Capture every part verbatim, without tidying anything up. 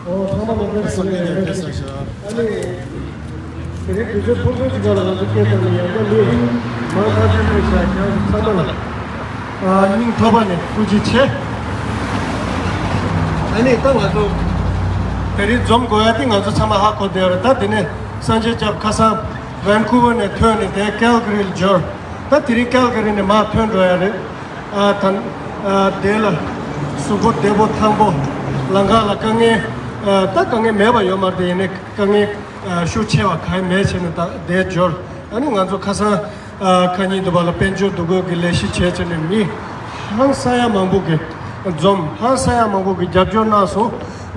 ཨོ། ཚང་མ་ལ་བཀྲ་ཤིས་བདེ་ལེགས། ཨ་ནི། དེ་རིང་དུས་ཚོད་ཐུང་ཐུང་ཅིག་ལ་ང་ཚོ་སྐད་བཏང་ནས་ཡང་བསྐྱར་ལོས་མང་ཐག་ཆོད་ཞིག་བྱ། ཁྱེད་ཚང་མ་ལ། ཨ། སྙིང་ཐག་པ་ནས་ཐུགས་རྗེ་ཆེ། ཨ་ནི་ད་ང་ཚོ་དེ་རིང་འཛོམས་དགོས་ཡ་དེ་ང་ཚོ་ཚང་མ་ཧ་གོ་བསྡད་ཡོད་རེད། ད་དེ་ནས་སངས་རྒྱས་སྐྱབས་ཁ་སང་ཝན་ཀུ་ཝར་ནས་ཐོན་ནས་དེ་ཀལ་ག་རི་ལ་འབྱོར། ད་དེ་རིང་ཀལ་ག་རི་ནས་མར་ཐོན་འགྲོ་ཡ་རེད། ཨ། ད། ཨ། དེ་ལ་གཟུགས་པོ་བདེ་པོ་ཐང་པོ། ལམ་ཁ་ལ་དཀའ་ངལ། ཨ། ད་དཀའ་ངལ་མེད་པ་ཡོད་མ་རེད་དེ། ཡིན་ནའི་དཀའ་ངལ། ཨ། ཤུགས་ཆེ་བ་གང་ཡང་མེད་བྱས་ནས་ད་བསྡད་འབྱོར། ཨ་ནི་ང་ཚོ་ཁ་སང་། ཨ། ཁ་ཉིན་དུ་བ་ལ་དཔལ་འབྱོར་འདུ་འགོད་ཀྱི་ལས་གཞི་བྱས་བྱས་ནས་མི་ཧང་སང་ཡ་མང་པོ་གིས་འཛོམས། ཧང་སང་ཡ་མང་པོ་གིས་རྒྱབ་སྐྱོར་གནང་སོང་།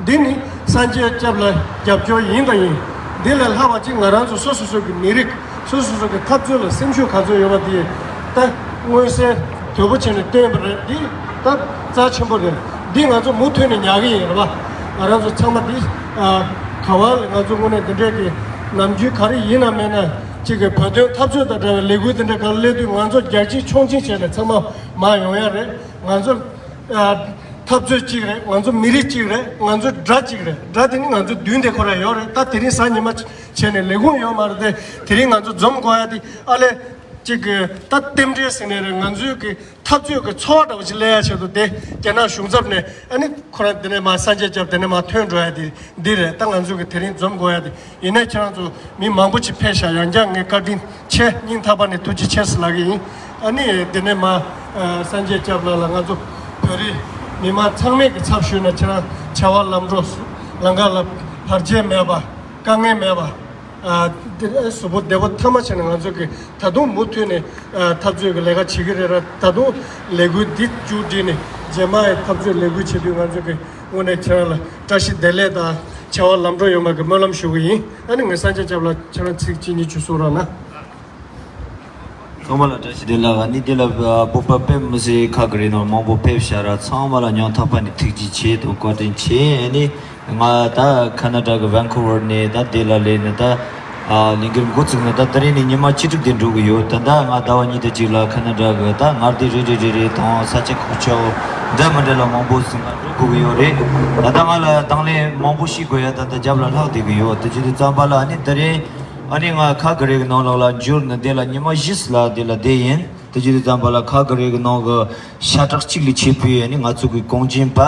འདི་ནི་སངས་རྒྱས་སྐྱབས་ལ་རྒྱབ་སྐྱོར་ཡིན་དང་ཡིན། འདི་ལས་ལྷག་པ་ཅིག་ང་རང་ཚོ་སོ་སོ་སོ་གི་མི་རིགས། སོ་སོ་སོ་གི་འཐབ་རྩོད་ལ་སེམས་ཤུགས་ག་ཚོད་ཡོད་པ་དེ་ད་མངོན་གསལ་དོད་པོ་བྱས་ནས་སྟོན་པ་རེད། འདི་ད་རྩ་ཆེན་པོ་རེད། འདི་ང་ཚོ་མུ་མཐུད་ནས་ཉར་གི་ཡིན་རེད་པ། ང་རང་ཚོ་ཚང་མ་འདི། ཨ། ག་བ་ལ་ང་ཚོ་དངོས་གནས་འདི་འདྲའི་གི་ནམ་རྒྱུན་ག་རེ་ཡིན་ན་མེད་ན་གཅིག་གི་བོད་དོན་འཐབ་རྩོད་དང་འབྲེལ་བའི་ལས་འགུལ་འདི་འདྲ་ག་ལ་སླེབས་དུས་ང་ཚོ་རྒྱག་ཆེ་མཆོང་ཆེ་བྱས་ནས་ཚང་མ་མར་ཡོང་ཡ་རེད། ང་ཚོ། ཨ། འཐབ་རྩོད་གཅིག་རེད། ང་ཚོ་མི་རིགས་གཅིག་རེད། ང་ཚོ་དགྲ་གཅིག་རེད། དགྲ་དེ་ནི་ང་ཚོ་མདུན་དེ་ཁོ་རང་ཡོད་རེད། ད་དེ་རིང་གཟའ་ཉི་མ་བྱས་ནས་ལས་ཁུངས་ཡོད་མ་རེད་དེ། དེ་རིང་ང་ཚོ་འཛོམས་དགོས་ཡ་དེ་ཨ་ལས་གཅིག་གི་ད་རྟེན་འབྲེལ་ཟེར་ནའི་རེད། ང་ཚོའི་གི་འཐབ་རྩོད་ཀྱི་ཚོར་བ་འདྲ་བོ་ཞིག་སླེབས་ཡ་ཆེད་དུ་དེ་རྒྱ་ནག་གཞུང་ཚབ་ནས་ཨ་ནི་ཁོ་རང་དེ་ནས་མར་སངས་རྒྱས་སྐྱབས་དེ་ནས་མར་ཐོན་འགྲོ་ཡ་དེ་འདི་རེད། ད་ང་ཚོ་གི་དེ་རིང་འཛོམས་དགོས་ཡ་དེ། ཡིན་ནའི་ཁྱེད་རང་ཚོ་མི་མང་པོ་ཅིག་ཕེབས་ཤག་ཡང་བསྐྱར་ངས་བཀའ་དྲིན་ཆེ། སྙིང་ཐག་པ་ནས་ཐུགས་རྗེ་ཆེ་ཟེར་ལབ་ཀྱི་ཡིན། ཨ་ནི་དེ་ནས་མར། ཨ། སངས་རྒྱས་སྐྱབས་ལགས་ལ་ང་ཚོ་བོད་རིགས་མི་མང་ཚང་མས་ཀྱི་ཚབ་ཞུས་ནས་ཁྱེད་རང་བྱ་བ་ལམ་འགྲོ། ལམ་ཁ་ལ་བར་ཆད་མེད་པ། དཀའ་ངལ་མེད་པ། ཨ། དེ་གཟུགས་པོ་བདེ་པོ་ཐ་མ་བྱས་ནས་ང་ཚོ་གི་ད་དུང་མུ་མཐུད་ནས། ཨ། འཐབ་རྩོད་ཀྱི་ལས་ཀ་བྱེད་ཀྱི་རེད་ར། ད་དུང་ལས་འགུལ་འདི་མཇུག་སྒྲིལ་ནས་རྗེས་མ་ཡི་འཐབ་རྩོད་ལས་འགུལ་བྱེད་དུས་ང་ཚོ་གི་དངོས་གནས་ཁྱེད་རང་ལ་བཀྲ་ཤིས་བདེ་ལེགས་དང་བྱ་བ་ལམ་འགྲོ་ཡོང་བ་གི་སྨོན་ལམ་ཞུ་གི་ཡིན། ཨ་ནི་ངས་སངས་རྒྱས་སྐྱབས་ལ་ཁྱེད་རང་ཚིག་གཅིག་གཉིས་ཅིག་གསུང་རོགས་གནང་། ཚང་མ་ལ་བཀྲ་ཤིས་བདེ་ལེགས། ཨ་ནི་དེ་ལ་སྤོབས་པ་དཔེ་མི་སྲིད་ཁག་གི་རེད་ནོ། མང་པོ་ཕེབས་ཤག་ར། ཚང་མ་ལ་སྙིང་ཐག་པ་ནས་ཐུགས་རྗེ་ཆེ་དང་བཀའ་དྲིན་ཆེ། ཨ་ནི་ང་ད་ཁ་ན་ཌ་གི་ཝན་ཀུ་ཝར་ནས་ད་དེ་ལ་སླེབས་ནས་ད། ཨ། ལས་འགུལ་འགོ་བཙུགས་ནས་ད་དེ་རིང་ནས་ཉི་མ་བཅུ་དྲུག་དེ་འགྲོ་གི་ཡོད། ད་ད་ང་ཟླ་བ་གཉིས་དང་གཅིག་ལ་ཁ་ན་ཌ་གི་ད་མངའ་སྡེ་རེ་རེ་རེ་རེ་དང་ས་ཆ་ཁག་ཆེ་བོ་འདྲ་མི་འདྲ་ལ་མང་པོ་ཟིན་ལ་འགྲོ་དགོས་ཀྱི་ཡོད་རེད། ད་ད་ང་ལ་དང་ལེན་མང་པོ་ཤེས་དགོས་ཡ་ད་ད་རྒྱབ་ལ་ལྷག་བསྡད་ཀྱི་ཡོད། དེ་བྱེད་དུས་ཙམ་པ་ལ་ཨ་ནི་དེ་རིང་ཨ་ནི་ང་ཁ་གི་རེ་གི་ནང་ལོགས་ལ་འབྱོར་ནས་དེ་ལ་ཉི་མ་བཞི་ཙམ་ལ་དེ་ལ་བསྡད་ཡིན། དེ་བྱེད་དུས་ཙམ་པ་ལ་ཁ་གི་རེ་གི་ནང་གི་ཤ་ཁྲག་གཅིག་ལས་མཆེད་པའི་ཨ་ནི་ང་ཚོ་གི་གངས་ཅན་པ་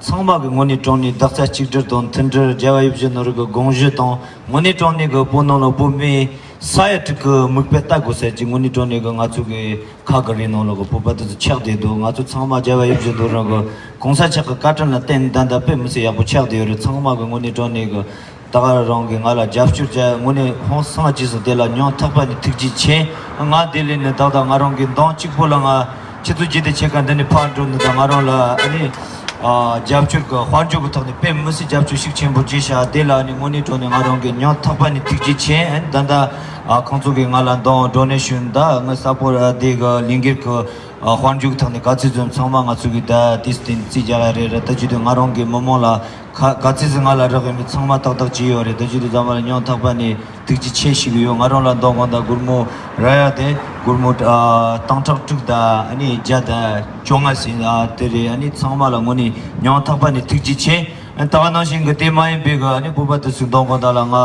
ཚང་མ་གི་དངོས་གནས་དྲང་གནས་རྡོག་རྩ་གཅིག་སྒྲིལ་དང་མཐུན་སྒྲིལ། རྒྱལ་བ་ཡིད་བཞིན་ནོར་བུ་གི་དགོངས་གཞི་དང་། དངོས་གནས་དྲང་གནས་གི་བོད་ནང་ལ་བོད་མི་ས་ཡ་དྲུག་གི་མིག་དཔེ་ལྟ་དགོས་ཟེར་གྱི་དངོས་གནས་དྲང་གནས་གི་ང་ཚོ་གི་ཁ་གི་རེ་ནང་ལོགས་གི་བོད་པ་དེ་ཚོ་ཆགས་བསྡད་འདུག་ང་ཚོ་ཚང་མ་རྒྱལ་བ་ཡིད་བཞིན་ནོར་བུ་གི་གོང་ས་མཆོག་གི་བཀའ་དྲིན་ལ་བརྟེན་ད་ད་དཔེ་མི་སྲིད་ཡག་པོ་ཆགས་བསྡད་ཡོད་རེད། ཚང་མ་གི་དངོས་གནས་དྲང་གནས་གི་ད་ག་རང་གིས་ང་ལ་རྒྱབ་སྐྱོར་བྱས། དངོས་གནས་ཧང་སངས་རྒྱས་སོང་། དེ་ལ་སྙིང་ཐག་པ་ནས་ཐུགས་རྗེ་ཆེ། ང་དེ་ལས་ནས་ཏག་ཏག་ང་རང་གི་འདང་གཅིག་པོ་ལ་ང་ཆུ་ཚོད་བརྒྱད་དེ་ཕྱེད་ཀ་འདི་ནས་ཕར་འགྲོ་ནས་ད་ང་རང་ལ་ཨ་ནི་ཨ་རྒྱབ་སྐྱོར་གི་དཔལ་འབྱོར་གི་ཐོག་ནས་དཔེ་མི་སྲིད་རྒྱབ་སྐྱོར་ཤུགས་ཆེན་པོ་བྱས་ཤག་དེ་ལ་ཨ་ནི་དངོས་གནས་དྲང་གནས་ང་རང་གི་སྙིང་ཐག་པ་ནས་ཐུགས་རྗེ་ཆེ། ཨ་ནི་ད་ལྟ་ཨ་ཁོང་ཚོ་གིས་ང་ལ་འདང་ཌོ་ནེ་ཤན་ད་ངའི་ས་པོར་ཊ་དེ་གི་ལས་འགུལ་གི་ཨ་དཔལ་འབྱོར་གི་ཐོག་ནས་ག་ཚོད་འཛོམས་ཚང་མ་ང་ཚོ་གིས་ད་དེ་སྟེང་རྩིས་རྒྱག་ཡ་རེད་ར། ད་ཅི་དུས་ང་རང་གི་མི་མང་ལ་ག་ག་ཚོད་ཟིག་ང་ལ་རག་ཡོད་མེད་ཚང་མ་ཏག་ཏག་བྱས་ཡོད་རེད། ད་ཅི་དུས་ཙམ་པ་ལ་སྙིང་ཐག་པ་ནས་ཐུགས་རྗེ་ཆེ་ཞུ་གི་ཡོད། ང་རང་ལ་འདང་དགོས་ད་སྒོར་མོ་རག་ཡ་དེ་སྒོར་མོ་ཨ་སྟོང་ཕྲག་དྲུག་དང་ཨ་ནི་བརྒྱ་དང་བཅོ་ལྔ་ཟིན་ཨ་དེ་རེད། ཨ་ནི་ཚང་མ་ལ་དངོས་གནས་སྙིང་ཐག་པ་ནས་ཐུགས་རྗེ་ཆེ། ཨ་ད་ག་ནང་བཞིན་གི་དེ་མ་ཡིན་པའི་གི་ཨ་ནི་བོད་པ་དེ་ཚོས་འདང་དགོས་ད་ལ་ང་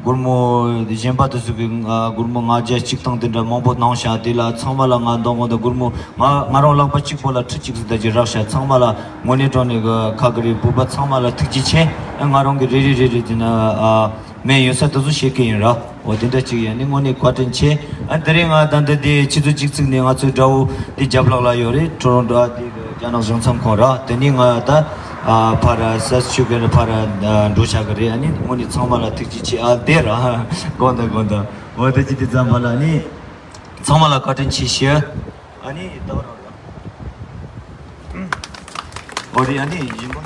སྒོར་མོ་གཞན་པ་དེ་ཚོ་གི་ཨ་སྒོར་མོ་ལྔ་བརྒྱ་གཅིག་སྟོང་དེ་འདྲ་མང་པོ་གནང་ཤག་དེ་ལ་ཚང་མ་ལ་ང་འདང་དགོས་ད་སྒོར་མོ་ང་ང་རང་ལག་པ་གཅིག་པོ་ལ་ཁྲི་གཅིག་ཙམ་ད་ཅིག་རག་ཤག་ཚང་མ་ལ་དངོས་གནས་དྲང་གནས་གི་ཁ་གི་རེད། བོད་པ་ཚང་མ་ལ་ཐུགས་རྗེ་ཆེ། ཨ་ང་རང་གི་རེ་རེ་རེ་རེ་དེ་ན་ཨ་མེད་ཡོད་ས་དེ་ཚོ་བཤད་གི་ཡིན་ར། འོ་དེ་འདྲ་ཅིག་ཡིན་ནི་དངོས་གནས་བཀའ་དྲིན་ཆེ། ཨ་དེ་རིང་ང་ད་འདི་དེ་ཆུ་ཚོད་གཅིག་ཙམ་ནས་ང་ཚོའི་དགྲ་བོ་དེ་རྒྱབ་ལོགས་ལ་ཡོད་རེད། ཊོ་རོན་ཊོ་ཨ་དེ་གི་རྒྱ་ནག་གཞུང་ཚབ་ཁང་ར། དེ་ནས་ང་ད་ཨ་ཕར་ས་ཆུ་གི་ཕར་འགྲོ་བྱ་གི་རེད། ཨ་ནི་དངོས་གནས་ཚང་མ་ལ་ཐུགས་རྗེ་ཆེ། ཨ་དེ་ར་དགོངས་དག་དགོངས་དག་འོ་དེ་ཅི་དེ་ཙམ་པ་ལ་ནི་ཚང་མ་ལ་བཀའ་དྲིན་ཆེ་ཞུ། ཨ་ནི་ད་རང་ར། འོ་རེད། ཨ་ནི་ཡིན་པ།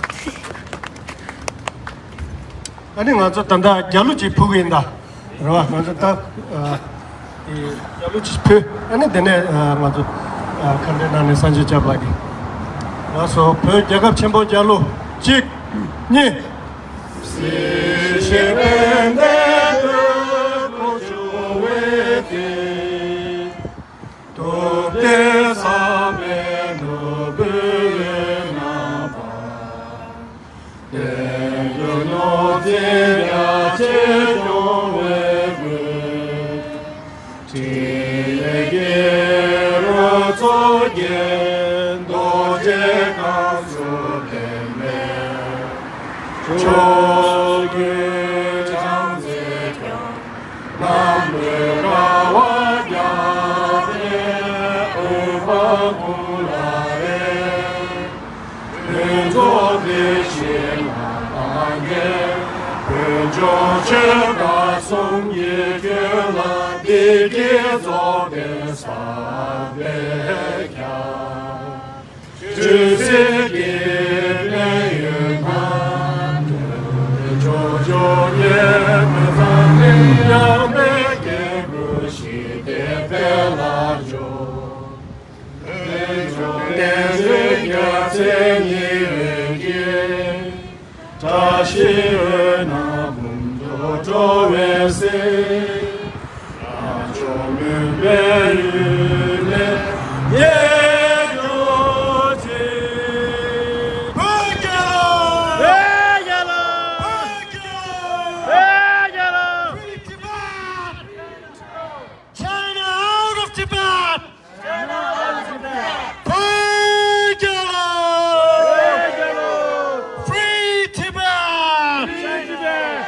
ཨ་ནི་ང་ཚོ་ད་ལྟ་རྒྱ་གླུ་ཅིག་ཕུལ་གི་ཡིན་ད། རེད་བ། ང་ཚོ་ད་ཨ་རྒྱ་གླུ་ཅིག་ཕུལ། ཨ་ནི་དེ་ནས་ཨ་ང་ཚོ་ཨ་ཁ་འབྲལ་གནང་ནས་སངས་རྒྱས་སྐྱབས་ལགས་ཀྱིས། ལགས་སོ། བོད་རྒྱལ་ཁབ་ཆེན་པོ་རྒྱ་གླུ་གཅིག་གཉིས། རྗེ་བཀའ་སྩལ་པའི་མེ། ཕྱོགས་ཀུན་བྱང་རྩེ་ཀྱང་། ལམ་ལས་དགའ་བ་རྒྱ་མཚོའི་དབུས་པ་ཀུན་ལ་རེག་ཕུན་ཚོགས་བདེ་གཤེགས་ལ་བདག་བསྔོ། ཕུན་ཚོགས་ཆོས་བདག་གསུམ་གྱི་ཁྱོན་ལ། བདེ་སྐྱིད་རྫོགས་ལྡན་ཟབ་པའི་ཆར། ཆོས་སྲིད་ཀྱི་ཕན་ཡོན་དང་། ཕྱོགས་བཅུའི་ཉེས་པ་ཚང་ནས། ཡང་དག་སྐྱེ་དགུའི་ཞི་བདེ་འཕེལ་ལ་སྦྱོར། བདེན་བཞིའི་རྒྱལ་མཚན་ཉི་འོད་ཀྱིས། བཀྲ་ཤིས་འོད་སྣང་འབུམ་འགྲོ་སྤྲོ་བའི་གསེར། རབ་མཆོག་མུན་པའི་ཡུལ་ནས་རྒྱལ་གྱུར་ཅིག་བོད་རྒྱལ་ལོ། བོད་རྒྱལ་ལོ། བོད་རྒྱལ་ལོ། བོད་རྒྱལ་ལོ། Free Tibet! China out of Tibet! China out of Tibet! Free Tibet! Free Tibet! Free Tibet!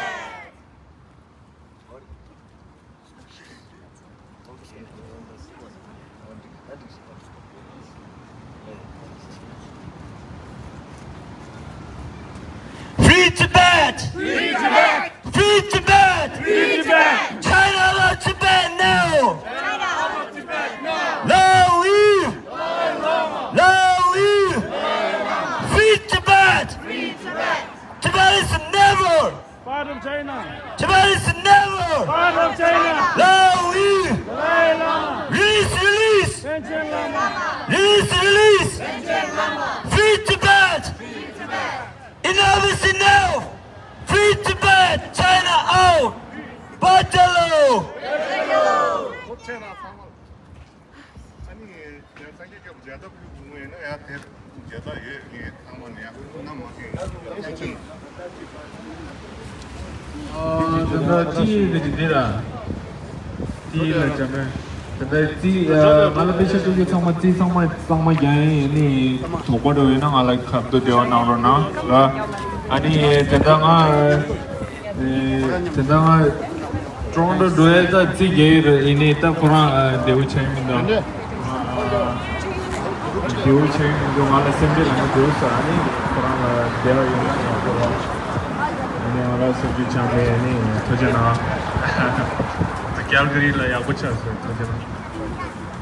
Free Tibet! Free Tibet! Free Tibet! Free Tibet! China out of Tibet now! China out of Tibet now! Long live! Long live! Free Tibet! Free Tibet! Tibet is never! Part of China! Tibet is never! Part of China! Long live! Dalai Lama! Release, release! Panchen Lama! Release, release! Panchen Lama! Free Tibet! Free Tibet! Enough is enough! Free Tibet! China out! Bajalo! ཨ་ནི་ཡང་སངས་རྒྱས་སྐྱབས་མཇལ་ཐབས་ཕུལ་དགོས་ངེས་ན་ཡང་དེ་མཇལ་ཐབས་ཡོད་ངེས་ཚང་མ་ནས་ཡང་ཁོང་རྣམས་མ་ཤེས་ཡང་ཚེ་ཆུང་། ཨ་ད་ལྟ་ཅི་ཡིན་ཟེར་གྱི་འདི་ར། ཅི་ལ་བྱ་མེད། ད་ལྟ་ཅི་ང་ལ་པེ་ཤ་སྤྲོད་རྒྱུ་ཚང་མ་ཅི་ཚང་མ་གཙང་མ་རྒྱག་ཡིན་ནི་དོགས་པ་འགྲོ་ཡོད་ན་ང་ལ་ཁ་བརྡ་འབྲེལ་བ་གནང་རོགས་གནང་ར། ཨ་ནི་དེ་འདྲ་ང་དེ་འདྲ་ང་ཀྲོང་ཏོ་འགྲོ་ཡས་ད་རྩིས་རྒྱག་ཡོད་རེད། ཡིན་ནའི་ད་ཁོ་རང་བདེ་བོ་ཆགས་མི་འདུག་བདེ་བོ་ཆགས་མི་འདུག་ང་ལ་སེམས་ཁྲལ་ལངས་བདེ་བོ་ཟ། ཨ་ནི་ཁོ་རང་ལ་བདེ་བ་ཡོད་ན་ཡག་པོ་རེད། ཨ་ནི་ང་ལ་སེམས་ཁྲལ་ཆགས་མེད། ཨ་ནི་ཐུགས་རྗེ་གནང་། ད་ཀལ་ག་རི་ལ་ཡག་པོ་ཆགས་སོང་། ཐུགས་རྗེ་གནང་།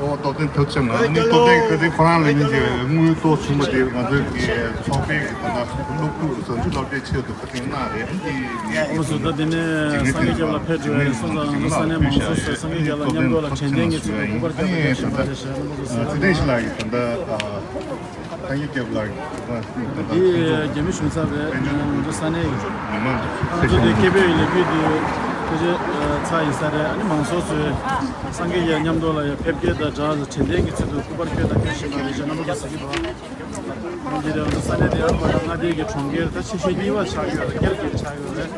ཨོ་སྟོབས་ལྡན་ཐུགས་རྗེ་གནང་། ཨ་ནི་སྟོབས་ལྡན་ག་རི་ཁོ་རང་ལ་ཡིན་གྱི་དངུལ་ཏོག་ཆུང་བ་དེ་ང་ཚོའི་གི་ཚོགས་པའི་གི་ད་ལྟ་སློབ་ཕྲུག་གི་བཟང་སྤྱོད་སློབ་གྲྭའི་ཆེད་དུ་ཁ་སང་གནང་རེད། འདི་ནི་ཨོ་སོ་ད་དེ་ནས་སངས་རྒྱས་སྐྱབས་ལ་ཕེབས་འགྲོ་ཡ་རེད་སོང་ཙང་ང་ཚོ་ས་གནས་མང་ཚོགས་ཚོས་སངས་རྒྱས་སྐྱབས་ལ་མཉམ་དུ་ལ་དྲན་རྟེན་གྱི་ཚུལ་དུ་སྐུ་པར་བརྒྱབ་པ་རྒྱབ་བཞིན་པ་རེད་ཤག་རིན་པོ་ཆེ་ཟེར་ལ་ཚེ་བརྟན་ཞིག་ལགས་ཀྱིས་ད་ལྟ་སངས་རྒྱས་སྐྱབས་ལ་འདི་རྒྱ་མི་གཞུང་ཚབ་རེད། ང་ཚོ་ས་གནས་ཀྱི་མི་མང་ཚོ་དེ་སྐད་འབོད་ཀྱི་ལས་འགུལ་འདི་ཕལ་ཆེར་ཚར་ཡིན་ས་རེད། ཨ་ནི་མང་ཚོགས་ཚོས་སངས་རྒྱས་ཀྱི་མཉམ་དུ་ལ་ཡ་ཕེབས་སྐྱེལ་དང་སྦྲགས་དྲན་རྟེན་གྱི་ཚུལ་དུ་སྐུ་པར་བཀོད་དང་བཀོད་བཞིན་པ་རེད་ཤག་རྣམ་པ་ཚོ་གཟིགས་ཀྱི་འདུག་འདི་རེད། ང་ཚོ་ས་གནས་འདི་ཡང་མ་མངའ་སྡེ་གི་གྲོང་ཁྱེར་ད་ཆེ་ཤོས་གཉིས་པ་ཆགས་ཡོད་རེད། སྒེར་གྱི་ཆགས་ཡོད་རེད།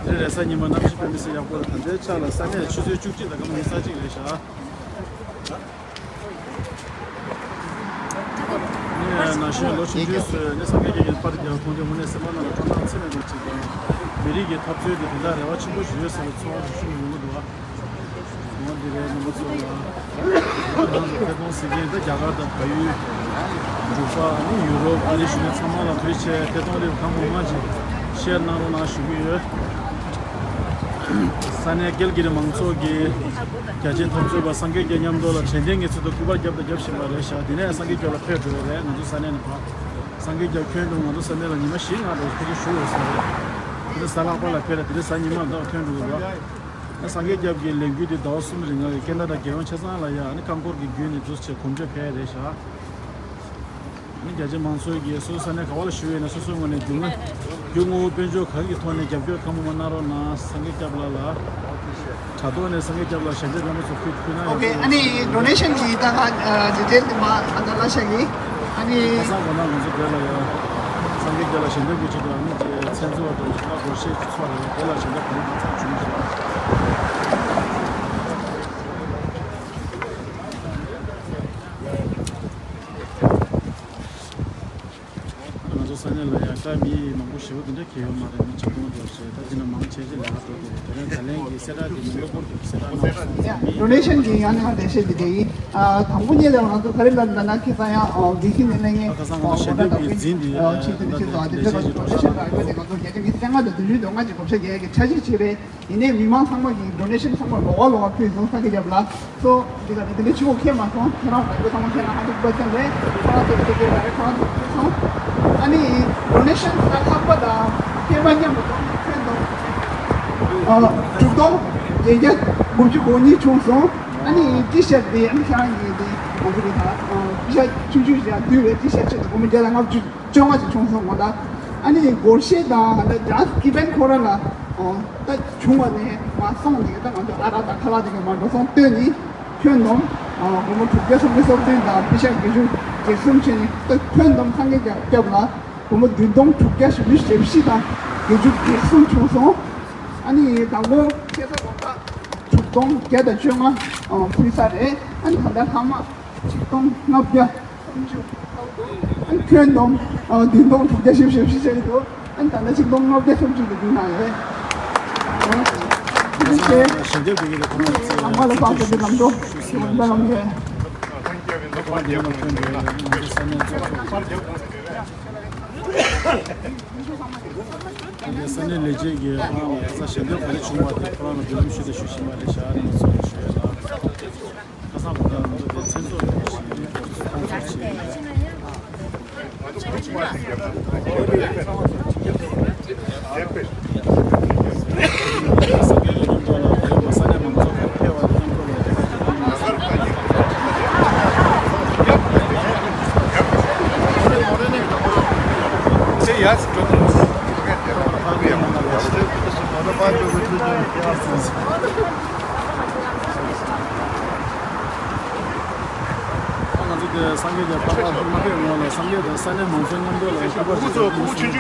འདི་རེས་གཟའ་ཉི་མ་གནམ་གཤིས་དཔེ་མི་སྲིད་ཡག་པོ་རེད། ད་ལྟའི་ཆ་ལ་ས་གནས་ཆུ་ཚོད་བཅུ་གཅིག་དང་སྐར་མ་ཉི་ཤུ་རྩ་གཅིག་རེད་ཤག་ནས་ན་གཞོན་ལོ་ཆུང་ཆུང་ཚོས་ནི་སངས་རྒྱས་ཀྱི་པར་རྒྱག་མཐོང་དུས་དངོས་གནས་སེམས་པ་ནང་ལ་སྤྲོ་སྣང་ཚད་མེད་པ་ཅིག་དང་། མི་རིགས་ཀྱི་འཐབ་རྩོད་དེ་དེ་འདྲ་རེ་བ་ཆེན་པོ་ཞིག་ཡོད་ས་ལ་ཚོར་བ་ཞིག་ཤུགས་ཡོང་གི་འདུག་ཨ། འོ་འདི་རེད། རྣམ་པ་ཚོ་ལ་ཁྱེད་རང་ཚོ་ཐད་གཏོང་ཟེར་མཁན་ད་རྒྱ་གར་དང་བལ་ཡུལ། འབྲུག་པ་ནི་ཡུ་རོབ་ཨ་རི་གཞུང་ཚང་མ་ལ་ཐུགས་རྗེ་ཆེ། ཐད་གཏོང་རིགས་གང་མང་མང་ཅིག་ཤེར་གནང་རོགས་གནང་ཞུ་གི་ཡོད། ས་གནས་ཀལ་གི་རི་མང་ཚོགས་ཀྱི་རྒྱ་ཆེན་འཐབ་རྩོད་པ་སངས་རྒྱས་ཀྱི་མཉམ་དུ་ལ་དྲན་རྟེན་གྱི་ཚུལ་དུ་སྐུ་པར་བརྒྱབ་དང་བརྒྱབ་བཞིན་པ་རེད་ཤག་དེ་ནས་སངས་རྒྱས་སྐྱབས་ལ་ཕེབས་འགྲོ་བ་རེད། ང་ཚོ་ས་གནས་ནས་ཕར་སངས་རྒྱས་སྐྱབས་ཁྱོན་བསྡོམས་ང་ཚོ་ས་གནས་ལ་ཉི་མ་བཞི་ལྔ་རེ་ཕལ་ཆེར་བཞུགས་ཡོད་ས་རེད། དེ་ནས་གཟའ་ལྷག་པ་ལ་ཕེབས་ར། དེ་ནས་གཟའ་ཉི་མ་ལ་ཐོན་འགྲོ་གི་རེད། ཨ་སངས་རྒྱས་སྐྱབས་ཀྱི་ལས་འགུལ་འདི་ཟླ་བ་གསུམ་རིང་ལ་ཡ་ཀེ་ན་ཌ་རྒྱལ་ཡོངས་ཆ་ཚང་ལ་ཡ་ཨ་ནི་རྐང་འཁོར་གྱི་བརྒྱུད་ནས་འདུག་སེ་གོམ་བགྲོད་ཕེབས་རེད་ཤག་ཨ་ནི་རྒྱ་ཆེ་མང་ཚོགས་ཀྱིས་སོ་སོ་ས་གནས་ག་བ་ལ་བཞུགས་ཡོད་ན་སོ་སོའི་ངོས་ནས་རྒྱུ་དངོས་རྒྱུ་དངོས་པོ་དཔལ་འབྱོར་གང་གི་ཐོག་ནས་རྒྱབ་སྐྱོར་གང་མང་མང་གནང་རོགས་གནང་། སངས་རྒྱས་སྐྱབས་ལགས་ལ་དྲ་ཐོག་ནས་སངས་རྒྱས་སྐྱབས་ལ་ཞལ་འདེབས་རྣམ་པ་ཚོ་ཕུལ་ཕུལ་ན་ཡག་པོ་ཡོད་ས་རེད། ཨ་ནི་ཌོ་ནེ་ཤན་གྱི་ད་ག་ཌི་ཊེལ་དེ་མ་ཨ་ད་ལ་ཤ་གི་ཨ་ནི་ཁ་སང་གོ་ན་ང་ཚོ་དེ་ལ་ཡ་སངས་རྒྱས་སྐྱབས་ལ་ཞལ་འདེབས་ཀྱི་ཆེད་དུ་ཨ་ནི་མཚན་ཚོགས་དང་ཁ་སྒོར་གཞས་ཚོགས་རེད། དེ་ལ་ཞལ་འདེབས་གང་གང་བྱུང་ཞིག་ལ། ས་གནས་ལ་ཡང་ཀ་མི་མང་པོ་ཞེ་པོ་དེ་འདྲ་ཁེལ་ཡོད་མ་རེད། མི་ཆ་ཚང་འགྲོ་བྱས། ད་དེ་ནས་མང་ཆེ་ཆེ་ལས་ཀ་འགྲོ་གི་རེད། དེ་རིང་ད་ལན་གྱི་གསལ་བསྒྲགས་དེ་ནི་གློ་བུར་དུ་གསལ་བསྒྲགས་གནང་སོང་། མི་ཌོ་ནེ་ཤན་གྱི་ཡང་ནས་ཡང་འགྲེལ་བཤད་འདི་འདྲ་ཡིན། ཨ། དང་པོ་ཉིད་ལ་ང་ཚོ་ག་རེ་ལབ་ན། ཁ་སང་ཡང་། ཨ། དགེ་བཤེས་ནས་གླེང་ངེས། ཁ་སང་ང་ཚོ་ཞལ་འདེབས་ཀྱི་འཛིན་དེ་ཨ་ཆེད་དུ་ཆེད་དུ་ཨ་དེ་འདྲ་ཞིག་ཌོ་ནེ་ཤན་རག་ཡོད་དེ། ང་ཚོ་བརྒྱ་ཆ་ཉི་ཤུ་རྩ་ལྔ་དང་བདུན་ཅུ་དོན་ལྔ་ཅིག་བགོ་བཤའ་རྒྱག་ཡག་གི་འཆར་གཞི་བྱས་པས། ཡིན་ནའི་མི་མང་ཚང་མ་གིས་ཌོ་ནེ་ཤན་ཚང་མ་ལོགས་ཀ་ལོགས་ཀ་ཕུལ་སོང་། སངས་རྒྱས་རྒྱབ་ལ་སོ། འདི་ག་ནས་དེ་འདྲ་ཕྱི་གོ་ཁེལ་མ་སོང་། ཁྱེད་རང་ལ་ཚང་མ་ཁྱེད་རང་ཧ་ཅང་པ་ཅན་རེད། ཁོ་རང་ཚོ་དེ་གའི་ལ་རེད། ཁོ་རང་ཚོ་ཕུལ་སོང་། ཨ་ནི་ཌོ་ནེ་ཤན་ས་ལྷག་པ་དང་སྐྱེས་པ་མཉམ་དུ་ཁྱོན་བསྡོམས་ཨ་དྲུག་སྟོང་བརྒྱད་བརྒྱ་དགུ་བཅུ་གོ་གཉིས་བྱུང་སོང་། ཨ་ནི་ཊི་ཤར་དེ་ཨ་ནི་ཁྱེད་རང་གིས་དེ་ང་ཚོ་གི་ད་ཊི་ཤར་ཆུང་ཆུང་ཞིག་བསྡུས་པའི་ཊི་ཤར་ཆེད་དུ་སྒོར་མོ་བརྒྱ་དང་ལྔ་བཅུ་བཅོ་ལྔ་ཞིག་བྱུང་སོང་། ང་ད་ཨ་ནི་སྒོར་གཞས་དང་ད་ཇཱས་ཨི་ཝེན་ཁོ་རང་ལ་ཨོ་ད་བྱུང་བ་ནས་མ་སོང་ནས། ད་ང་ཚོ་ཨ་ར་དང་ཁ་ལག་དེ་ག་མ་འགྲོ་སོང་བཏོན་ནས་ཁྱོན་བསྡོམས་ཨོ་སྒོར་མོ་དྲུག་བརྒྱ་སུམ་ཅུ་སོ་བདུན་དང་ཊི་ཤར་བརྒྱད་ཅུ་གྱ་གསུམ་བྱས་ནས། ད་ཁྱོན་བསྡོམས་སངས་རྒྱས་རྒྱབ་ལ་སྒོར་མོ་བདུན་སྟོང་དྲུག་བརྒྱ་བཞི་བཅུ་ཞེ་བཞི་དང་བརྒྱད་ཅུ་གྱ་གསུམ་བྱུང་སོང་། ཨ་ནི་དང་པོ་ཁེ་ས་སྒོར་ཁྲག་དྲུག་སྟོང་བརྒྱ་དང་བཅོ་ལྔ་ཨོ་ཕུལ་ས་རེད། ཨ་ནི་ད་ལྟ་ལྷག་མ་ཆིག་སྟོང་ལྔ་བརྒྱ་སུམ་ཅུ། ཨ་ནི་ཁྱོན་བསྡོམས་ཨ་བདུན་སྟོང་དྲུག་བརྒྱ་བཞི་བཅུ་ཞེ་བཞི་བྱས་འདུག་ཨ་ནི་ད་ལྟ་ཆིག་སྟོང་ལྔ་བརྒྱ་སུམ་ཅུ་དེ་བསྡུས་གནང་ཡོད་རེད། ཨ་ནི་ཞེས་ཞལ་འདེབས་དེ་གའི་ཁོང་ཚོ་ཚོས་ཨ་མ་ལ་ཕར་ཚུར་དེ་ལམ་འགྲོ་ཞུ་བ་ལམ་ཡོད། ཁོང་དེ་ལ་ཐོན་འདུག་ང་ཚོ་ས་གནས་ཚོགས་གཙོ། ས་གནས་ལས་བྱེད་ཀྱིས་ཁོ་རང་ལ་ཁ་སང་ཞལ་འདེབས་ག་རེ་བྱུང་བ་དེ་ཁོ་རང་ལ་འབུལ་ལམ་ཞུས་དང་ཞུ་བཞིན་པ་རེད་ཤག་ཨ་ནི་ང་ཚོ་ཞུ་ཡ་ལ། ཁ་སང་བར་དུ་ང་ཚོ་དེ་མཚན་ཚོགས་རེ་ཞིག་ཡིན་པ་ཚོ་ཁོང་ཚོ་བྱས། ང་ཚོ་དེ་སངས་རྒྱས་ཀྱི་བསྟན་པ་མ་ཕེབས་སྔོན་ལ་སངས་རྒྱས་དང་ས་གནས་མང་ཚོགས་མཉམ་དུ་ལ་སྐུ་པར་ཞིག་ཕུལ་སོང་།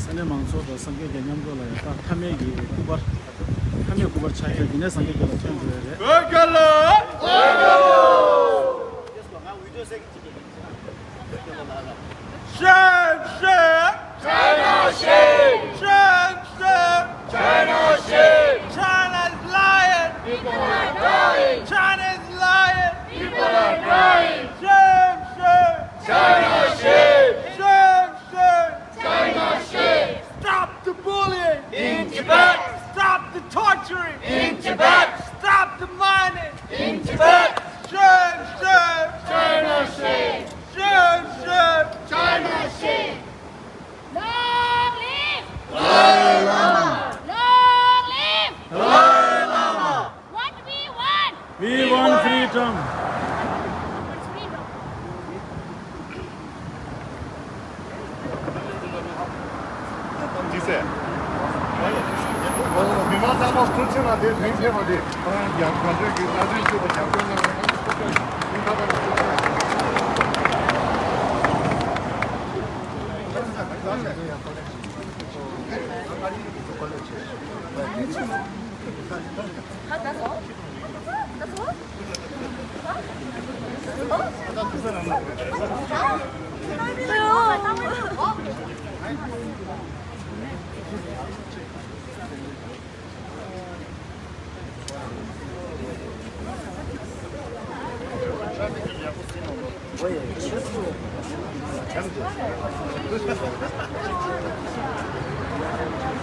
ས་གནས་མང་ཚོགས་དང་སངས་རྒྱས་ཀྱི་མཉམ་དུ་ལ་ཡང་ད་མཐའ་མའི་གི་སྐུ་པར། མཐའ་མའི་སྐུ་པར་ཆགས་ཡ་དེ་ནས་སངས་རྒྱས་ཀྱི་ལ་ཐོན་དགོས་རེད། བོད་རྒྱལ་ལོ། བོད་རྒྱལ་ལོ། Shame, shame! China shame! Shame, shame! China shame! China's lying! People are dying! China's lying! People are dying! Shame, shame! China shame! Shame, shame! China shame! Stop the bullying! In Tibet! Stop the torturing! In Tibet! Stop the mining! In Tibet! Shame, shame! China shame! Shame, shame! China shame! Long live! Dalai Lama! Long live! Dalai Lama! What we want? We want freedom! འདི་ཟེར། མི་མང་ཚང་མ་སྐུ་ཚེ་ལ་དེ་མིང་ཐེབས་པ་དེ་ཁོ་རང་རྒྱ་གར་གྱི་ས་ཆ་ཞིག་ཏུ་རྒྱ་སྐྱོང་གནང་བ་ནི་ཁོ་ཚོ་མིང་ཐག་པ་ནས་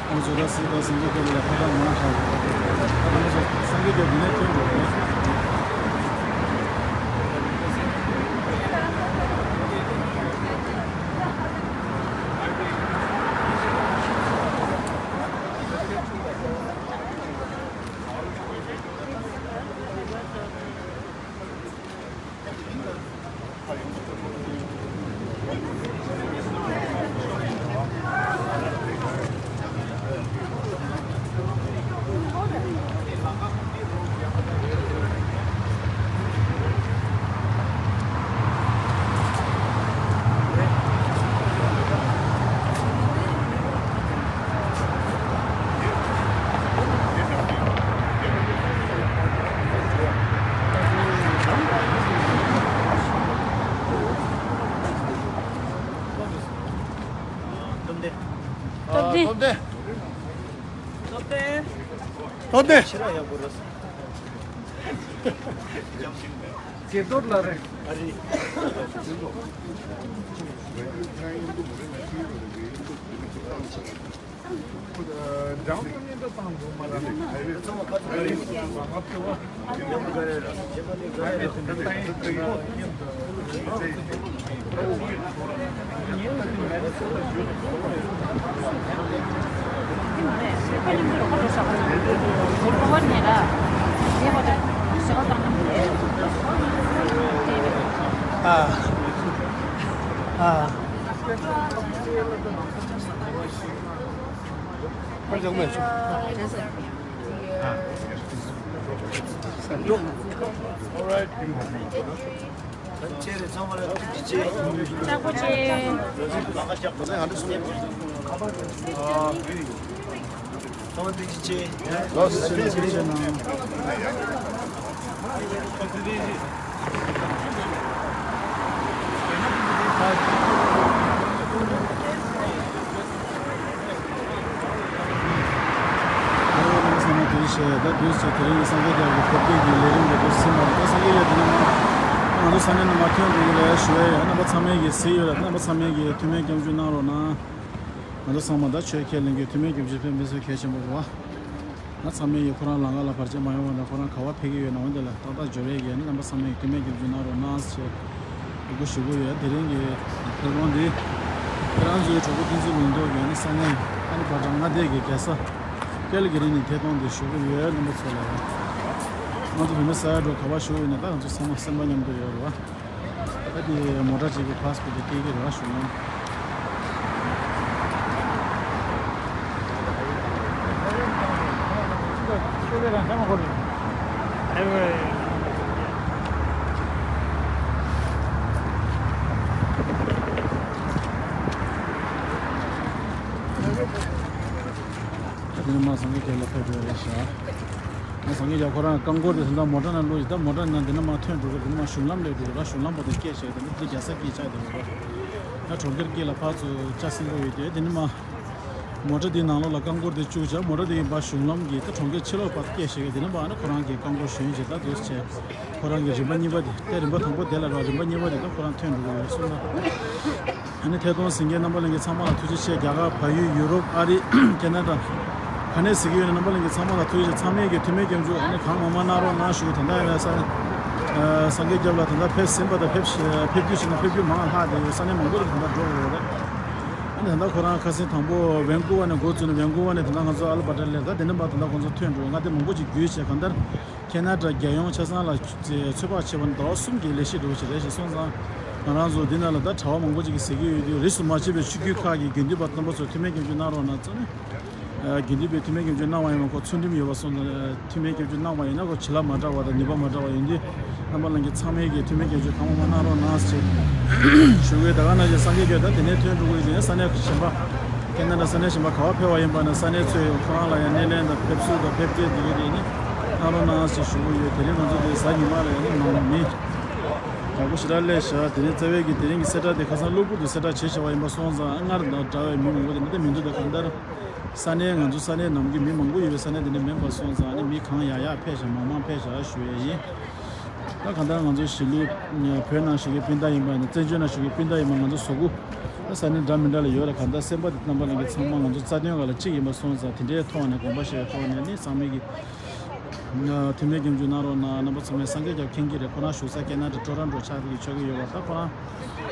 ང་ཚོ་ད་སྲིད་པ་སངས་རྒྱས་སྐྱབས་ལ་ཕ་ཐག་མང་ཤོས། ང་ཚོ་སངས་རྒྱས་ སྟོབས་ལྡན། སྟོབས་ལྡན། སྟོབས་ལྡན། སྟོབས་ལྡན། ཕྱི་ར་ཡག་པོ་རེད། ཇེ་མདོར་ལ་རེད། ཨ་རི། ཨ། ཨ། ཁོ་ལྗང་མེད་ཤོག All right. ཚང་མ་ཐུགས་རྗེ་ཆེ། ཚང་མ་ཐུགས་རྗེ་ཆེ། ལགས་སོ། ཐུགས་རྗེ་ཆེ་གནང་། ཨ་རོགས་རྣམ་པ་ཚང་མ་ཐུགས་རྗེ་ཆེ། ད་དུས་ཚོད་དེ་རིང་གི་སངས་རྒྱས་རྒྱབ་ཀྱི་ཕེབས་སྐྱེལ་གྱི་ལས་རིམ་འདི་འདྲ་ཟིན་པ་རེད། ད་སངས་རྒྱས་རྒྱབ་དེ་ནས་མ་ང་ཚོ་ས་གནས་ནང་མ་ཐོན་འགྲོ་གི་རེད་ཞུ་ཡ་ཡོད། རྣམ་པ་ཚང་མས་ཀྱི་གཟིགས་ཡོད་རེད། རྣམ་པ་ཚང་མས་ཀྱི་ཐུགས་སྨོན་སྐྱབས་འཇུག་གནང་རོགས་གནང་། ང་ཚོ་ཚང་མ་ད་ཆོས་ཁས་ལེན་གྱི་ཐུགས་སྨོན་སྐྱབས་འཇུག་ཕན་མི་སོ་གལ་ཆེན་པོ་རེད་བ། ང་ཚང་མས་ཀྱི་ཁོ་རང་ལམ་ཁ་ལ་བར་ཆད་མ་ཡོང་བ་དང་ཁོ་རང་ག་བ་ཕེབས་ཀྱི་ཡོད་ན་འོན་ཏེ་ལ་ཏག་ཏག་འབྱོར་བའི་གི་རྣམ་པ་ཚང་མས་ཀྱི་ཐུགས་སྨོན་སྐྱབས་འཇུག་གནང་རོགས་གནང་ཞེས་འབོད་སྐུལ་ཞུ་གི་ཡོད། དེ་རིང་གི་ཐད་གཏོང་འདི་ཁྱེད་རང་ཚོའི་གྲོགས་པོ་བསྟན་འཛིན་ལུང་རྟོགས་ཀྱིས་ནི་ས་གནས་ཨ་ནི་བར་གྲངས་ལྔ་བརྒྱད་ཀྱི་རྒྱལ་ས་ཀལ་གི་རི་ནས་ཐད་གཏོང་འདི་ཞུ་གི་ཡོད། རྣམ་པ་ཚོ་ལ་ང་ཚོ་བོད་མི་ས་ཡ་དྲུག་ག་བ་བཞུགས་ཡོད་ན་ད་ང་ཚོ་ཚང་མ་སེམས་པ་མཉམ་དུ་ཡོད་རེད་བ། ད་དེ་མོ་ཊ་གཅིག་གི་ཕ་སི་པོར་ཊི་སྐྱེལ་གྱི་རེད་བ་གཞུང་ལམ། ད་དེ་ནས་མ་སངས་རྒྱས་རྒྱལ་ལ་ཕེབས་འགྲོ་རེད་ཤག་ང་སངས་རྒྱས་རྒྱལ་ཁོ་རང་རྐང་འཁོར་དེ་ད་མོ་ཊ་ནང་བླུགས་ཡོད། ད་མོ་ཊ་ནང་དེ་ནས་མ་ཐོན་འགྲོ་གི། དེ་ནས་མ་གཞུང་ལམ་སླེབས་འགྲོ་གི་ར། གཞུང་ལམ་པོ་དེ་སྐད་བྱས་དེ་ནས་འདི་རྒྱལ་ས་དཀྱིལ་ཆགས་འགྲོ་གི་ར། ད་གྲོང་ཁྱེར་དཀྱིལ་ལ་ཕར་ཚུར་ཆ་སྲིན་པོ་ཡོད་དེ། དེ་ནས་མ་མོ་ཊ་དེའི་ནང་ལོགས་ལ་རྐང་འཁོར་དེ་བཅུག་བྱ། མོ་ཊ་དེ་ཡིན་པ་གཞུང་ལམ་གྱི་ད་གྲོང་ཁྱེར་ཕྱི་ལོགས་བར་སྐད་བྱས་གི། དེ་ནས་མ་ཨ་ནི་ཁོ་རང་གི་རྐང་འཁོར་ཞོན་བྱས་ད་འདུག་བྱས། ཁོ་རང་གི་རིམ་པ་གཉིས་པ་དེ། ད་རིམ་པ་དང་པོ་དེ་ལ་ར། རིམ་པ་གཉིས་པ་དེ་ད་ཁོ་རང་ཐོན་འགྲོ་གི་ཡོད་གསུངས་ན། ཨ་ནི་ཐད་གཏོང་གཟིགས་མཁན་རྣམ་པ་ལྷན་རྒྱས་ཚང་མ་ལ་ཐུགས་རྗེ་ཆེ། རྒྱ་གར། བལ་ཡུལ། ཡུ་རོབ། ཨ་རི། ཁེ་ན་ཌ། ག་ནས་གཟིགས་ཀྱི་ཡོད་ན་རྣམ་པ་ལྷན་རྒྱས་ཚང་མ་ལ་ཐུགས་རྗེ་ཆེ། ཚང་མས་ཀྱི་ཐུགས་སྨོན་སྐྱབས་འཇུག་ཨ་ནི་གང་མང་མང་གནང་རོགས་གནང་ཞུ། ད་ལྟ་ཡིན་ན་ས་ཨ་སངས་རྒྱས་རྒྱབ་ལ་ད་ལྟ་ཕེབས་ཟིན་པ་དང་ཕེབས་ཕེབས་རྒྱུ་ཞིག་ན་ཕེབས་རྒྱུ་མང་ལྷག་དེ་ཡོད། ས་གནས་མང་པོ་ལ་ད་ལྟ་འགྲོ་དགོས་རེད། ཨ་ནི་ད་ལྟ་ཁོ་རང་ཁ་སང་དང་པོ་ཝན་ཀུ་ཝར་ནས་འགོ་བཙུགས་ནས། ཝན་ཀུ་ཝར་ནས་ད་ལྟ་ང་ཚོ་ཨལ་བྷར་ཊ་སླེབས། ད་དེ་ནས་མ་ད་ལྟ་ཁོང་ཚོ་ཐོན་འགྲོ། མངའ་སྡེ་མང་པོ་ཅིག་བརྒྱུད་བྱས། གང་ལྟར་ཁེ་ན་ཌ་རྒྱལ་ཡོངས་ཆ་ཚང་ལ་ཚོད་དཔག་བྱས་པ་ན་ཟླ་བ་གསུམ་གྱི་ལས་གཞི་འགྲོ་བྱེད་རེད་ཞེས་གསུངས་ཙང་། ང་རང་ཚོ་འདི་ནང་ལ་ད་གྲྭ་པ་མང་པོ་ཅིག་གིས་ཟེར་གྱི་ཡོད་དུས། རིས་སུ་མ་ཆད་པའི་ཆོས་བརྒྱུད་ཁག་གི་དགེ་འདུན་པ་རྣམ་པ་ཚོ་ཐུགས་སྨོན་སྐྱབས་འཇུག་གནང་རོགས་གནང་། ཚང་མས་དགེ་འདུན་པའི་ཐུགས་སྨོན་སྐྱབས་འཇུག་གནང་བ་ཡིན་ན་ཁོ་ཚུལ་ཁྲིམས་ཡོད་པ་སོང་ཙང་། ཐུགས་སྨོན་སྐྱབས་འཇུག་གནང་བ་ཡིན་ན་ཁོ་བྱིན་རླབས་མ་འདྲ་བ་དང་ནུས་པ་མ་འདྲ་བ་ཡོང་དུས། རྣམ་པ་ལྷན་རྒྱས་ཚང་མས་ཀྱི་ཐུགས་སྨོན་སྐྱབས་འཇུག་གང་མང་མང་གནང་རོགས་གནང་ཞེས་ཞུ་གི་ཡོད། ད་ག་ནང་བཞིན་སངས་རྒྱས་རྒྱལ་ད་དེ་ནས་ཐོན་འགྲོ་གི་ཡོད་ཅིང་། ས་གནས་གཞན་པ་ཁེ་ན་ཌ་ས་གནས་གཞན་པ་ག་བ་ཕེབས་པ་ཡིན་པ་ན་ས་གནས་ཚོས་ཁོ་རང་ལ་ཡང་སྣེ་ལེན་དང་ཕེབས་བསུ་དང་ཕེབས་སྐྱེལ་དེ་ག་དེ་ནི་གནང་རོགས་གནང་ཞེས་ཞུ་གི་ཡོད། དེ་རིང་ང་ཚོ་དེ་གཟའ་ཉི་མ་ལ་ཡང་ནི་ནང་མི་ཡག་པོ་ཞེ་དྲག་སླེབས་ཤག་དེ་རིང་རྩ་བའི་གི་དེ་རིང་གི་གསལ་བསྒྲགས་དེ་ཁ་སང་གློ་བུར་དུ་གསལ་བསྒྲགས་བྱས་བཞག་པ་ཡིན་པ་སོང་ཙང་། སྔར་དང་འདྲ་བའི་མི་མང་པོ་དེ་འདྲ་མི་འདུག་ད་གང་ལྟར་ས་གནས་ང་ཚོ་ས་གནས་ནང་གི་མི་མང་པོ་ཡོད་པའི་ས་གནས་དེ་འདྲ་མིན་པ་སོང་ཙང་། ཨ་ནི་མི་གང་ཡག་ཡག་ཕེབས་ཤག་མང་མང་ཕེབས་ཤག་ཞུ་ཡས་ཡིན། ད་གང་ལྟར་ང་ཚོ་གཞིས་ལུས་བོད་ནང་བཞུགས་མཁན་སྤུན་ཟླ་ཡིན་པ་ཡིན་ན། བཙན་བྱོལ་ནང་བཞུགས་མཁན་སྤུན་ཟླ་ཡིན་པ། ང་ཚོ་གཟུགས་པོ་ད་ས་གནས་འདྲ་མི་འདྲ་ལ་ཡོད་ལ། གང་ལྟར་སེམས་པ་དེ་རྣམ་པ་ལྷན་རྒྱས་ཚང་མ་ང་ཚོ་རྩ་དོན་སྒང་ལ་གཅིག་ཡིན་པ་སོང་ཙང་། དེ་འདྲའི་ཐོག་ནས་དགོངས་པ་བཞེས་པའི་ཐོག་ནས་ནི་ཚང་མས་ཀྱི་ ཐུགས་སྨོན་སྐྱབས་འཇུག་གནང་རོགས་གནང་། རྣམ་པ་ཚང་མས་སངས་རྒྱས་སྐྱབས་མཁྱེན་གྱི་རེད། ཁོ་རང་བཞུགས་ས་ཀེ་ན་ཌ་ཊོ་རོན་ཊོ་ཆགས་ཀྱི་ཆགས་ཀྱི་ཡོད་པ། ད་ཁོ་རང་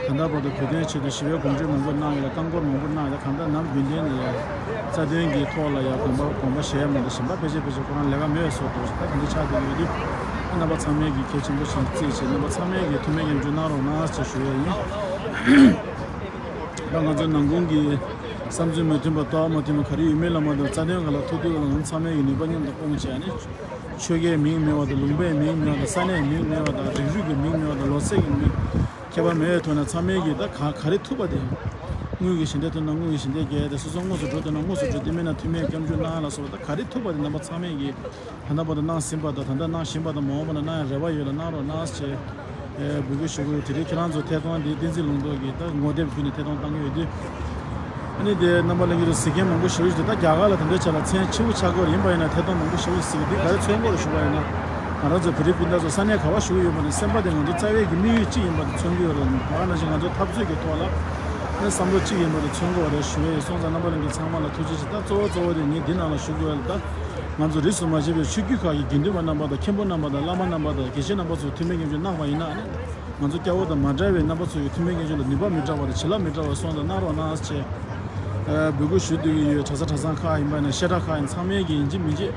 ད་ལྟ་བར་དུ་བོད་དོན་ཆེད་དུ་ཞི་བའི་གོམ་བགྲོད་མང་པོ་གནང་ཡོད་རེད། རྐང་འཁོར་མང་པོ་གནང་ཡོད་རེད། གང་ལྟར་ནམ་རྒྱུན་ལྡན་ནས་ཡ་རྩ་དོན་གྱི་ཐོག་ལ་ཡ་དགོངས་པ་དགོངས་པ་བཞེས་ཡ་མ་གཏོགས་གཞན་པ་ཕལ་ཆེར་ཕལ་ཆེར་ཁོ་རང་ལས་ཀ་མེད་བཟོ་འདུག་ད་དེ་འདྲ་ཆགས་བསྡད་ཡོད་དུས། རྣམ་པ་ཚང་མས་ཀྱི་གལ་ཆེན་པོ་ཞིག་བརྩིས་བྱས། རྣམ་པ་ཚང་མས་ཀྱི་ཐུགས་སྨོན་སྐྱབས་འཇུག་གནང་རོགས་གནང་ཞེས་ཞུ་ཡ་ཡིན། ད་ང་ཚོ་ནང་ཁུལ་གྱི་བསམ་ཚུལ་མ་མཐུན་པ་རྟོགས་མ་མཐུན་པ་ག་རེ་ཡོད་མེད་ལ་མ་ལྟོས། རྩ་དོན་སྒང་ལ་ཐུག་དུས་སྒང་ལ་ང་ཚང་མས་ཀྱི་ནུས་པ་མཉམ་དུ་སྤུངས་བྱས་ནས། ཆོལ་ཁའི་མིང་མེད་པ་དང་། ལུང་པའི་མིང་མེད་པ་དང་། ས་གནས་མིང་མེད་པ་དང་། རིགས་རུས་ཀྱི་མིང་མེད་པ་དང་། ལོ་ཚད་ཀྱི་མིང་ཁྱད་པར་མེད་པའི་ཐོག་ནས་ཚང་མས་ཀྱི་ད་ག་ག་རེ་ཐུབ་པ་དེ། དངུལ་གྱི་ཞལ་འདེབས་ཐུབ་ན་དངུལ་གྱི་ཞལ་འདེབས་རྒྱག་ཡ་དེ། སོ་སོ་དངོས་སུ་འགྲོ་ཐུབ་ན་དངོས་སུ་འགྲོ། དེ་མེད་ན་ཐུགས་སྨོན་སྐྱབས་འཇུག་གནང་ལ་སོགས་པ་ད་ག་རེ་ཐུབ་པ་དེ་རྣམ་པ་ཚང་མས་ཀྱི་ད་ལྟ་བར་དུ་གནང་ཟིན་པ་དང་། ད་ལྟ་གནང་བཞིན་པ་དང་། མ་འོངས་པ་ན་གནང་ཡ་རེ་བ་ཡོད་ལ་གནང་རོགས་གནང་ཞེས་འབོད་སྐུལ་ཞུ་གི་ཡོད། དེ་རིང་ཁྱེད་རང་ཚོ་ཐད་གཏོང་འདི་བསྟན་འཛིན་ལུང་རྟོགས་ཀྱིས་ད་ངོ་དེབ་བརྒྱུད་ནས་ཐད་གཏོང་བཏང་གི་ཡོད་དུས། ཨ་ནི་དེ་རྣམ་པ་ལྷན་རྒྱས་ཚོ་གཟིགས་མཁན་མང་པོ་ཞེ་པོ་ཞིག་འདུག་ད་རྒྱ་གར་ལ་དེ་འདྲའི་ཆ་ལ་མཚན་ཆེ་བོ་ཆགས་ཀྱི་ཡོད་རེད། ཡིན་པ་ཡིན་ན་ཐད་གཏོང་མང་པོ་ཞེ་པོ་ཞིག་གཟིགས་ཀྱི་འདུག་ག་རེ་མཚོན་གྱི་ཡོད་རེད་ཞུ་བ་ཡིན་ན། ང་རང་ཚོ་བོད་རིགས་སྤུན་ཟླ་ཚོ་ས་གནས་ག་པར་བཞུགས་ཡོད་པ་ནས་སེམས་པ་དེ་ང་ཚོ་རྩ་བའི་གི་དམིགས་ཡུལ་གཅིག་ཡིན་པ་དེ་མཚོན་གྱི་ཡོད་རེད། ད་ནང་བཞིན་ང་ཚོ་འཐབ་རྩོད་ཀྱི་ཐོག་ལ་ནས་བསམ་བློ་གཅིག་ཡིན་པ་དེ་མཚོན་གྱི་ཡོད་རེད་ཞུ་བ་ཡིན། སོང་ཙང་རྣམ་པ་ལྷན་རྒྱས་ཚང་མ་ལ་ཐུགས་རྗེ་ཆེ། ད་གཙོ་བོ་གཙོ་བོ་དེ་ངས་འདི་ནང་ལ་ཞུ་དགོས་ཡ་ལ། ད་ང་ཚོ་རིས་སུ་མ་ཆད་པའི་ཆོས་བརྒྱུད་ཁག་གི་དགེ་འདུན་པ་རྣམ་པ་དང་། མཁན་པོ་རྣམ་པ་དང་། བླ་མ་རྣམ་པ་དང་། དགེ་བཤེས་རྣམ་པ་ཚོས་ཐུགས་སྨོན་སྐྱབས་འཇུག་གནང་བ་ཡིན་ན། ཨ་ནི་ང་ཚོ་སྐྱ་བོ་དང་མ་འདྲ་བའི་རྣམ་པ་ཚོ་ཡི་ཐུགས་སྨོན་སྐྱབས་འཇུག་ལ་ནུས་པ་མི་འདྲ་བ་དང་བྱིན་རླབས་མི་འདྲ་བ་སོང་ཙང་གནང་རོགས་གནང་ཞེས་འབོད་སྐུལ་ཞུ་འདོད་ཀྱི་ཡོད།་གྲྭ་ས་གྲྭ་ཚང་ཁག་ཡིན་པ་ན། བཤད་གྲྭ་ཁག་ཡིན། ཚང་མས་ཀྱི་ཡིན་གཅིག་མིན་གཅིག་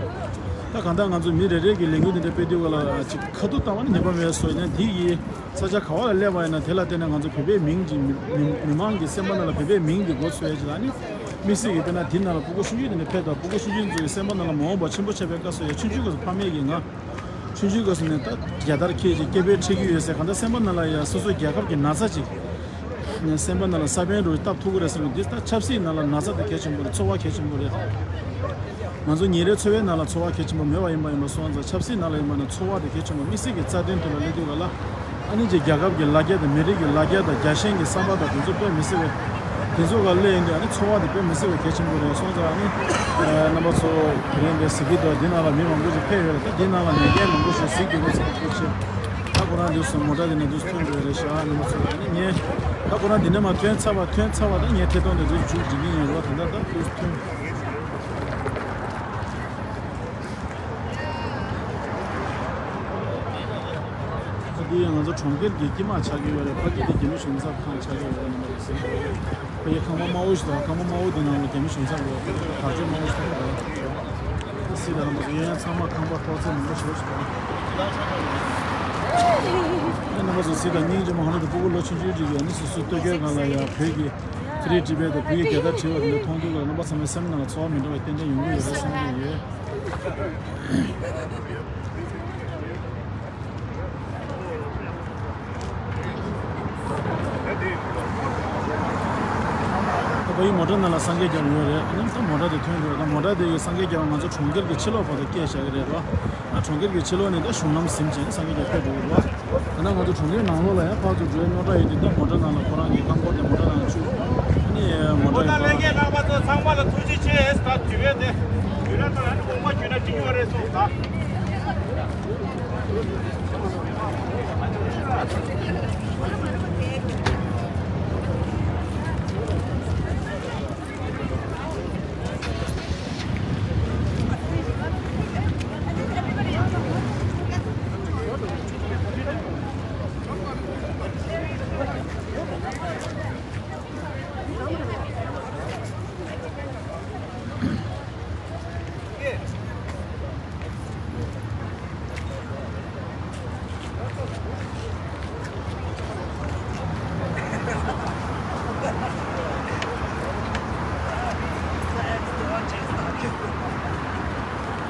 ད་གང་ལྟར་ང་ཚོ་མི་རེ་རེ་གི་ལས་འགུལ་འདི་འདྲ་སྤེལ་དུས་སྒང་ལ་ཅིག་ཁ་ཐུག་བཏང་བ་ནི་ནུས་པ་མེད་སོང་ཡིན་ན། འདི་ཡི་ས་ཆ་ག་བ་ལ་སླེབས་པ་ཡིན་ན། དེ་ལ་བརྟེན་ནས་ང་ཚོ་བོད་པའི་མིང་གི་མི་མི་མི་མང་གི་སེམས་པ་ནང་ལ་བོད་པའི་མིང་འདི་འགོ་ཚུགས་ཡ་ཅིག་ལ་ནི། དམིགས་བསལ་གྱི་དཔེར་ན་འདི་ནང་ལ་སྤུ་གུ་ཆུང་ཆུང་དེ་ནས་ཕེབས་དང་། སྤུ་གུ་ཆུང་ཆུང་ཚོ་ཡི་སེམས་པ་ནང་ལ་མ་འོངས་པ་ཆེན་པོ་ཆགས་པའི་སྐབས་སུ་ཡ། ཆུང་ཆུང་སྐབས་སུ་ཕ་མས་ཀྱིས་ང་ཆུང་ཆུང་སྐབས་སུ་ནས་ད་རྒྱལ་དར་འཁྱེར་ཅིག་སྐེད་པའི་འཁྲིད་ཀྱི་ཡོད་ཟེར། གང་ལྟར་སེམས་པ་ནང་ལ་ཡ་སོ་སོ་རྒྱལ་ཁབ་ཀྱི་ན་ཚ་ཅིག་ནས་སེམས་པ་ནང་ལ་ས་བོན་རུ་བཏབ་ཐུབ་ཀྱི་རེད་བསམ་གི། འདི་ད་ཆབ་སྲིད་ནང་ལ་ན་ཚ་དེ་གལ་ཆེན་པོ་རེད། འཚོ་བ་གལ་ཆེན་པོ་རེད། ང་ཚོ་ཉིན་རེའི་འཚོ་བའི་ནང་ལ་འཚོ་བ་གལ་ཆེན་པོ་མེད་པ་ཡིན་པ་ཡིན་པ་སོང་ཙང་། ཆབ་སྲིད་ནང་ལ་ཡིན་པ་ན་འཚོ་བ་དེ་གལ་ཆེན་པོ། དམིགས་བསལ་གྱི་རྩ་དོན་དེ་ལ་སླེབས་དུས་སྒང་ལ། ཨ་ནི་ཅིག་རྒྱལ་ཁབ་ཀྱི་ལ་རྒྱ་དང་། མི་རིགས་ཀྱི་ལ་རྒྱ་དང་། རྒྱལ་ཞེན་གྱི་བསམ་པ་དང་དེ་ཚོ་དཔེ་མི་སྲིད་པའི། དེ་ཚོ་སྒང་སླེབས་ཡོང་དུས་ཨ་ནི་འཚོ་བ་དེ་དཔེ་མི་སྲིད་པའི་གལ་ཆེན་པོ་རེད། སོང་ཙང་ཨ་ནི་རྣམ་པ་ཚོ་དེ་རིང་འདིར་གཟིགས་ཀྱི་འདུག་འདི་ནང་ལ་མི་མང་པོ་ཞིག་ཕེབས་ཡོད་རེད། ད་འདི་ནང་ལ་ཉན་མཁན་མང་པོ་ཞིག་གཟིགས་ཀྱི་འདུག་ཟེར་ཐུགས་རྗེ་ཆེ། ད་ཁོ་རང་འདུག་སེ་མོ་ཊ་དེ་ནས་འདུག་སེ་ཐོན་འགྲོ་ཡ་རེད་ཤག་རྣམ་པ་ཚོ། ཨ་ནི་ངས་ད་ཁོ་རང་འདི་ནས་མར་ཐོན་ཚར་བ། ཐོན་ཚར་བ་ད་ངས་ཐད་གཏོང་དེ་ཚོ་མཇུག་སྒྲིལ་གྱི་ཡིན་རོགས། ད་ལྟ་ད་འདུག་སེ་ཐོན། ད་འདི་ཡང་ང་ཚོ་གྲོང་ཁྱེར་གྱི་དཀྱིལ་མ་ཆགས་ཀྱི་ཡོད་རེད། ཕ་གི་དེ་རྒྱ་མི་གཞུང་ཚབ་ཁང་ཆགས་ཀྱི་ཡོད་རེད། རྣམ་པ་ཚོ། ཕ་གི་ཁང་པ་དམའ་བོ་ཞིག་དང་། ཁང་པ་དམའ་བོ་འདི་ནང་ལ་རྒྱ་མི་གཞུང་ཚབ་ཡོད་རེད། བར་ཆད་དམའ་བོ་ཞིག་དང་། སྲིད་དང་རྣམ་པ་ཚོ། ཡོན་ཡང་ཚང་མ་ཁང་པ་ཐོག་བརྩེགས་མང་པོ་ཞེ་པོ་ཞིག་དང་། ཨེ་རྣམ་པ་ཚོ། སྲིད་དང་སྙིང་རྗེ་མ་ཧོ་ནི་དུ་སྤུ་གུ་ལོ་ཆུང་ཆུང་ཅིག་གིས་ཨ་ནི་སོ་སོའི་སྟོད་གོས་སྒང་ལ་ཡ་བོད་ཀྱི་ཕི་རི་ཊི་བེཊ་དང་བོད་ཀྱི་རྒྱལ་དར་བྲིས་པ་དེ་འདྲ་མཐོང་དུས་སྒང་ལ། རྣམ་པ་ཚང་མའི་སེམས་ནང་ལ་ཚོར་བ་མི་འདྲ་བ་ཏན་ཏན་ཡོང་གི་ཡོད་རེད་བསམ་གྱི་ཡོད། ད་ཕ་གི་མོ་ཊ་ནང་ལ་སངས་རྒྱས་རྒྱལ་པོ་ཡོད་རེད། ཨ་ནི་ད་མོ་ཊ་དེ་ཐོན་འགྲོ་རེད། ད་མོ་ཊ་དེ་གི་སངས་རྒྱས་རྒྱལ་པོ་ང་ཚོ་གྲོང་ཁྱེར་གྱི་ཕྱི་ལོགས་བར་དུ་བསྐྱལ་བཞག་གི་རེད་པ། ད་གྲོང་ཁྱེར་གྱི་ཕྱི་ལོགས་ནས་ད་གཞུང་ལམ་ཟིན་བྱས་ནས་སངས་རྒྱས་རྒྱལ་པོ་ཕེབས་འགྲོ་གི་རེད་པ། ད་ནང་ང་ཚོ་གྲོང་ཁྱེར་ནང་ལོགས་ལ་ཡང་ཕར་ཚུར་འགྲོ་ཡའི་རྙོག་དྲ་ཡོད་དུས། ད་མོ་ཊ་ནང་ལ་ཁོ་རང་གི་རྐང་འཁོར་དེ་མོ་ཊ་ནང་བཅུག་ཨ་ནི་མོ་ཊ་ཡི་ཐོག་ལ། ལྷན་རྒྱས་རྣམ་པ་ཚོ་ཚང་མ་ལ་ཐུགས་རྗེ་ཆེ། ད་དུས་བས་དེ་དུས་ར་ད་ཨ་ནི་དགོངས་པ་བཞེས་ན་འགྲིག་གི་རེད་གསུངས་ད།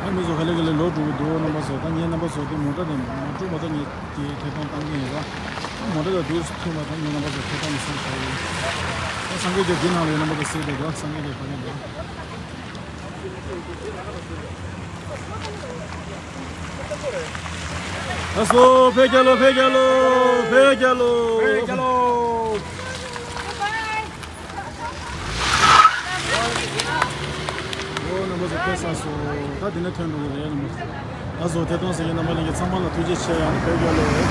ཨ་མི་ཚོ་ག་ལེ་ག་ལེ་ལོག་འགྲོ་གི་འདུག་རྣམ་པ་ཚོ། ད་ངས་རྣམ་པ་ཚོ་དེ་མོ་ཊ་དེ་མ་འགྲོ་བ་ད་ངས་དེ་ཐད་གཏོང་བཏང་གི་ཡིན་ར། མོ་ཊ་དེ་འདུག་ཐུག་མ་ད་ངས་རྣམ་པ་ཚོ་ཐད་གཏོང་གི་སེམས་ཁ་ཡིན། ད་སངས་རྒྱས་རྒྱལ་འདི་ནང་ལ་ཡོད། རྣམ་པ་ཚོ་གཟིགས་དེ་འདུག་སངས་རྒྱས་རྒྱལ་ག་རེ་འདུག་ལགས་སོ། བོད་རྒྱལ་ལོ། བོད་རྒྱལ་ལོ། བོད་རྒྱལ་ལོ། བོད་རྒྱལ་ལོ། ཨོ་རྣམ་པ་ཚོ་ཕེབས་ཚར་སོང་། ད་འདི་ནས་ཐོན་འགྲོ་གི་རེད་རྣམ་པ་ཚོ། ལགས་སོ། ཐད་གཏོང་གཟིགས་མཁན་རྣམ་པ་ལྷན་རྒྱས་ཚང་མ་ལ་ཐུགས་རྗེ་ཆེ། ཨ་ནི་བོད་རྒྱལ་ལོ།